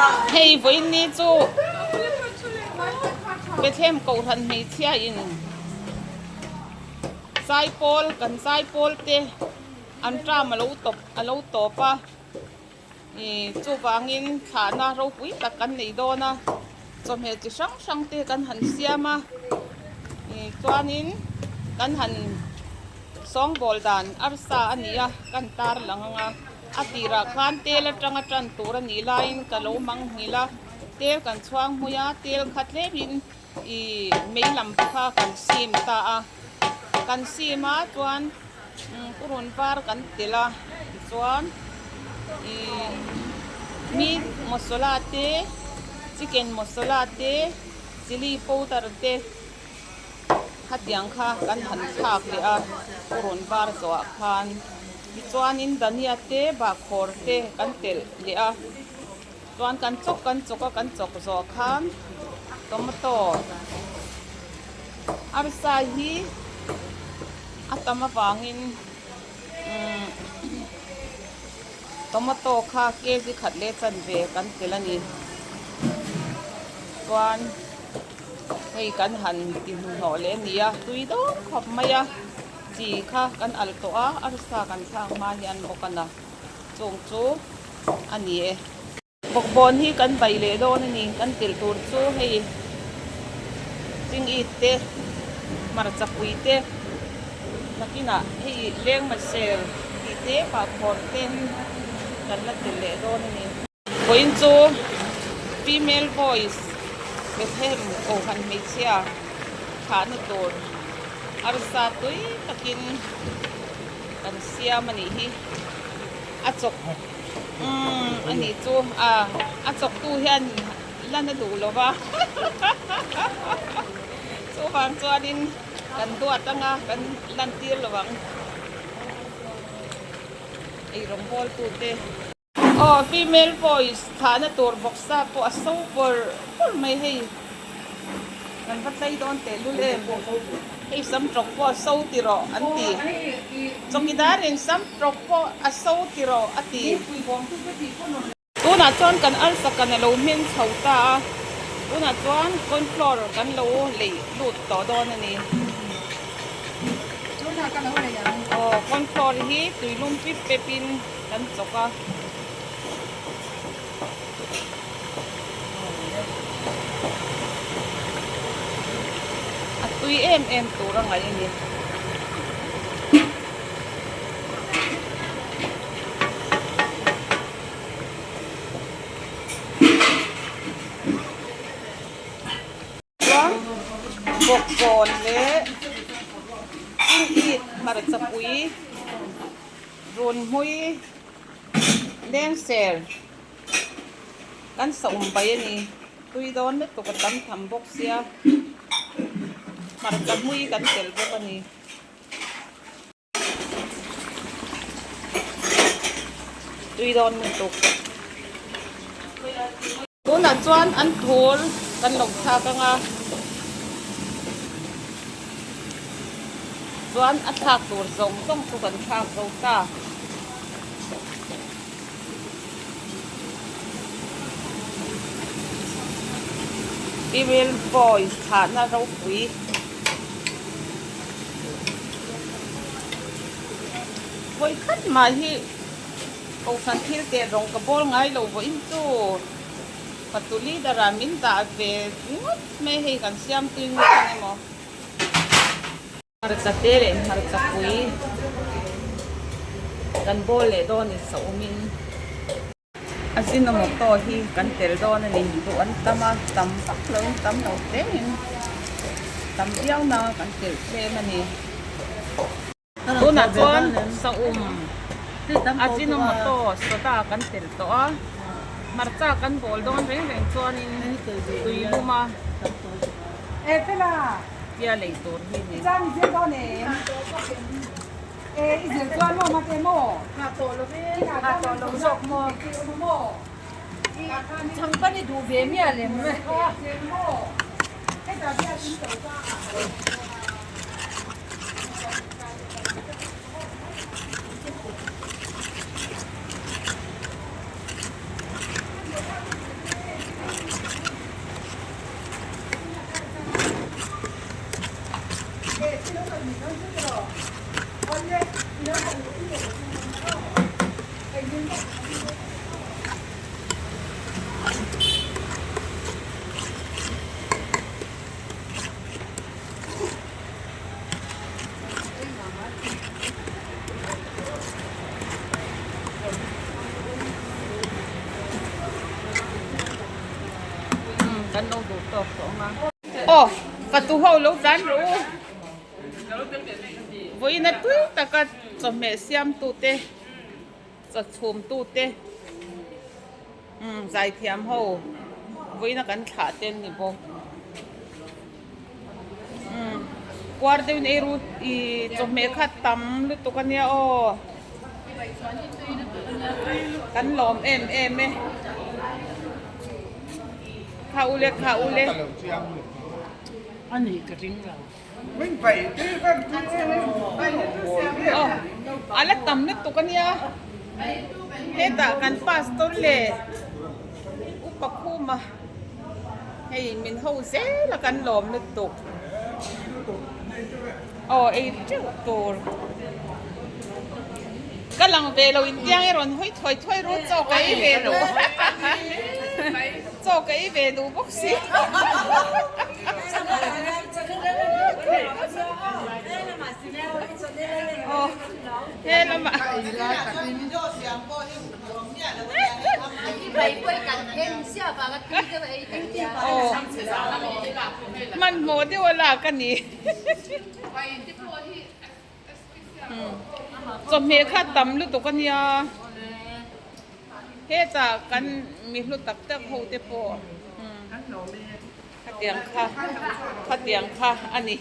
Hei vawiin ni chu Bethlehem Kohhran hmeichhia in zaipawl kan zaipawl te an term alo tawp alo tawp a ih chuvangin thlahna ropui tak kan nei dawn a chawhmeh chi hrang hrang te kan han siam a ih chuanin kan han sawngbawl dan arsa a ni a kan tar lang ang a a tirah khan tel atanga tan tur a nih laiin ka lo mang nghilh a tel kan chhuang hmui a tel kha tlemin ih mei lam kha kan sim ta a kan sim a chuan purun var kan telh a tichuan ih meat masala te chicken masala te chilli powder te khatiang kha kan han thlak leh a purun var zawhah khan tichuanin dhania te bahkhawr te kan telh leh a. Chuan kan chawk kan chawk a kan chawk zawh khan tomato arsa hi a tam avangin umm tomato kha kg khat leh chanve kan tel a ni chuan hei kan han ti hnuhnawh leh a ni a tui dawn khawp mai a chi kha kan alh tawh a arsa kan thlak hma hian bawk a na. Chung chu a ni e. Bawkbawn hi kan bai leh dawn a ni. Kan telh tur chu hei chingit te, hmarcha pui te, nakinah hei lengmasel tih te, pahkhawr te kan la telh leh dawn a ni. Vawiin chu female voice Bethlehem Kohhran hmeichhia thlahna tur arsa tui takin kan siam a nih hi. A chawk umm a nih chu a a chawktu hian lan a duh lo va chuvang chuanin kan duat anga kan lantir lo ang eirawngbawl tute. Aw female voice thlahna tur bawksa pawh a so pawr pawr mai hei kan va tlai dawn teh lul em hei sam tawk pawh a so ti rawh an ti chawkidar in sam tawk pawh a so ti rawh a ti tunah chuan kan arsa kan alo hmin chho ta a tunah chuan corn flour kan lo lei lut tawh dawn a ni. Aw corn flour hi tuilum pip pep in. Kan chawk a. A tui em em tur a ngaih a ni. Chuan bawkbawn leh chingit hmarcha pui. Runhmui lengser kan sa um bai a ni. Tui dawn lutuk a tam tham bawk sia. Hmarcha hmui kan tel bawk a ni. Tui dawn lutuk. Tunah chuan an thur kan lo thlak ang a, chuan a thlak tur zawng zawng chu kan thlak zo ta. Female voice thlahna ropui. Vawikhat mah hi. Kohhran thil teh rawng ka bawl ngai lo vawiin chu fatu leader ah min dah ve ngawt mai hei kan siam tui ngawt ang emaw. Hmarcha te leh hmarcha pui kan bawl leh dawn in sa awm in Ajinomoto hi kan tel dawn a ni duh an tam a tam vak lo in tam lo tlem in tam viau na kan telh tlem a ni. Tunah chuan saum Ajinomoto soda kan tel tawh a, hmarcha kan bawl dawn reng reng chuanin tui lum a tia lei tur hi a ni. Kan lo duh tawk tawh ang a. Aw fatu ho lo tlan rawh u. Vawiina tui taka chawhmeh siamtute chaw chhumtute umm zaithiam ho vawiina kan thlah te an ni bawk. Umm puar deuhin ei ru ih chawhmeh kha tam lutuk ania aw kan lawm em em e kha ule kha ule. Aw a la tam lutuk ania hetah kan pastor leh upa khuma hei min ho zel a kan lawm lutuk aw ei teuh tur ka lang ve lo intiang e rawn hawi thuai thuai ru chaw ka ei ve duh chaw ka ei ve duh bawk si. Aw he lamah aw hmanhmawh deuh a lak a ni. Chawhmeh kha tam lutuk a nia hetah kan mi hlu tak tak ho te pawh khatiang kha khatiang kha a ni.